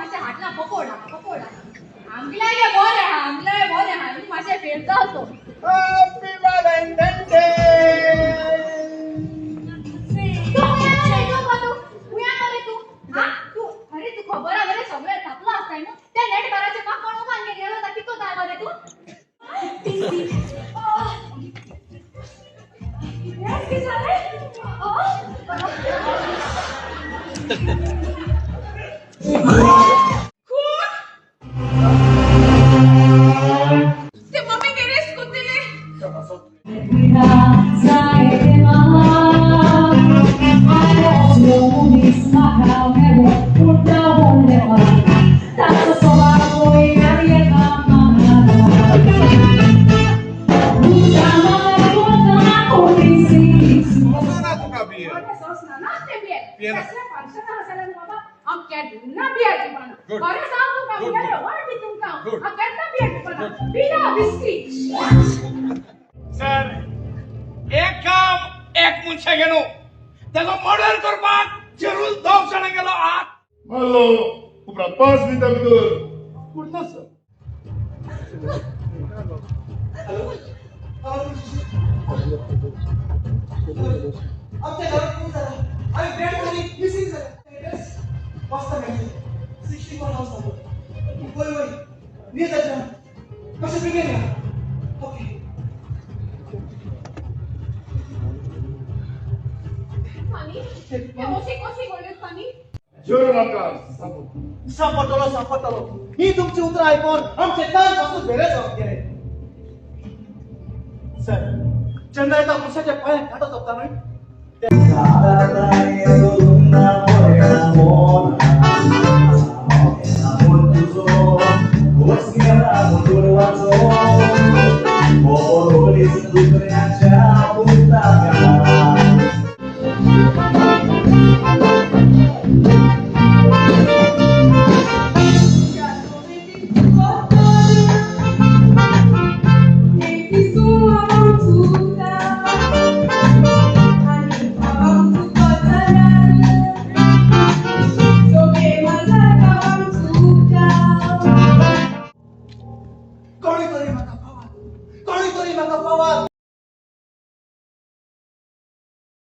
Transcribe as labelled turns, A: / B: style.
A: मातशें हाडना पकोड पकोड आमगेले बरें आहा आमगेले बरें आहा मातशें फेरता असो.
B: Happy Valentine Day!
A: तूं खंय रे तूं तूं खंय रे तूं हा तूं अरे तूं खबर आहा मरे सगळें थापलो आसताय न्हू त्या नेट बाराचे म्हाका कोण उबान गेलो ता कितो जाय मरे तूं. कितें जालें?
C: खून? ते मम्मी गेले कुत्तेले.
B: ना तुका बियर.
C: केन्ना
B: Good. Good.
C: Good. Sir एक काम एक मनशा गेलो ताजो मर्डर करपाक जरूर दोग जाणां गेलो आत.
D: मारलो उपरांत 5 मिनटां भितर उरलो सर.
E: आमच्या घरात खून झाला आणि डेड बॉडी मिसिंग झाला. वाजता मेळटली 64 हाऊस नंबर. वय वय नियर जाता कशें बेगीन या. ओके.
A: स्वामी हे कशी कशी घडलें स्वामी?
D: जरूर आमकां सांगू.
E: सांपडटलो सांपडटलो ही तुमची उतरां आयकून आमचे कान पासून भेरे जावन गेले सर. जेन्ना एका मनशाच्या पांयांक कांटो चोपता न्हय.